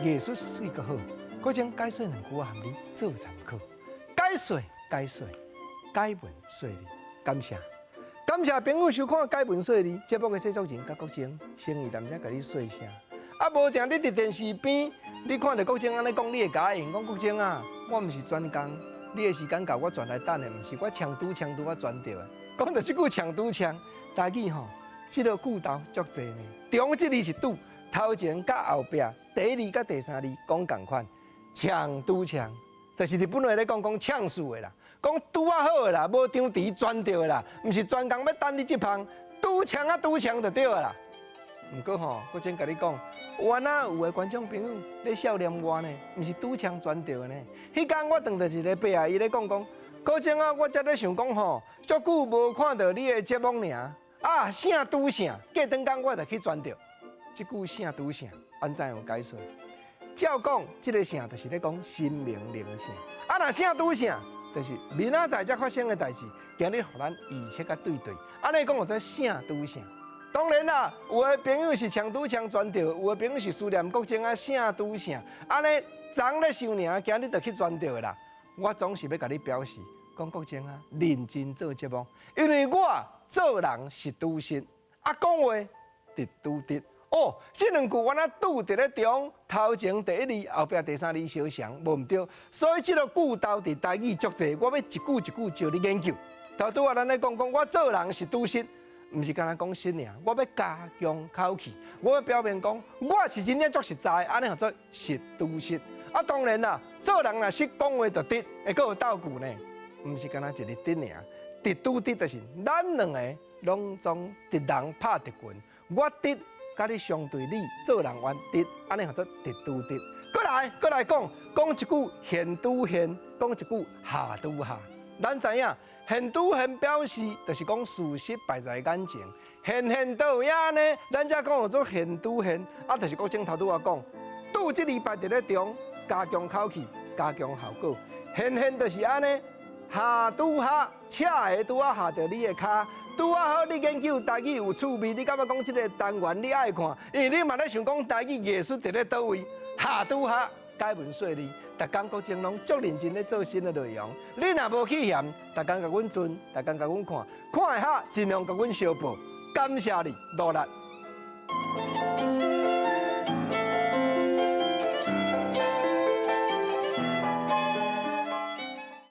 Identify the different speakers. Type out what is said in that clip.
Speaker 1: 藝術媠閣好，閣將解說兩句仔予你做參考。解說解說，解文說理，感謝感謝朋友收看解文說理節目的製作人佮國政，誠意踮遮共你說聲。啊，無定你佇電視邊，你看著國政按呢講，你會共應講國政啊，我毋是專工，你的時間到我轉來等的，毋是我槍拄槍拄我轉著的。講著這句槍拄槍，台語吼，這个句頭足濟呢。中這字是拄，頭前佮後壁，第一字佮第三字講仝款，槍拄槍，就是日本話咧講講嗆數的啦，講拄仔好的啦，無張遲轉著的啦，毋是專工欲等你這芳，拄槍啊拄槍就對啦。毋過吼，國政共你講，原來有的觀眾朋友咧笑念我呢，毋是拄槍轉著的呢。彼工我當著一个伯仔，伊咧講講，國政啊，我才咧想講吼，足久無看著你的節目爾，啊，聖拄聖，過轉工我就去轉著。這句聖拄聖，按怎樣解說？照講，這个聖就是咧講神明靈聖。啊，若聖拄聖，就是明仔載才發生的代誌，今日予咱預測甲對對。按呢講，叫做聖拄聖。當然啦，有的朋友是槍拄槍轉著，有的朋友是思念國政啊，聖拄聖。按呢昨咧想爾，今日就去轉著啦。我總是欲共你表示，講國政啊，認真做節目，因為我做人是拄實，啊講話直拄直。哦，這兩句我若拄佇咧中，頭前第一字，後壁第三字相像，無毋對。所以這个句頭佇台語足濟，我欲一句一句招你研究。頭拄仔咱咧講講，我做人是拄實，毋是干焦講實爾，我欲加強口氣，我欲表明講，我是真正足實在，按呢叫做實拄實。啊，當然啦，做人若實講話就直，會閣有鬥句呢，毋是干焦一个直爾，直拄直就是咱兩个攏總直人拍直拳，我直。佮你相對你做人原直，按呢叫做直拄直。閣來，閣來講，講一句現拄現，講一句下拄下。咱知影現拄現表示，就是講事實擺在眼前，現現佗位呢？咱才講叫做現拄現，啊，就是國政頭拄仔講，拄這字擺佇咧中，加強口氣，加強效果。現現就是按呢，下拄下，車會拄仔下著你的跤。拄仔好，你研究台語有趣味，你感覺講這个單元你愛看，因為你嘛咧想講台語藝術佇咧佗位，下拄下解文說理，逐工國政攏足認真咧做新的內容。你若無去嫌，逐工共阮存，逐工共阮看，看會下盡量共阮相報，感謝你努力。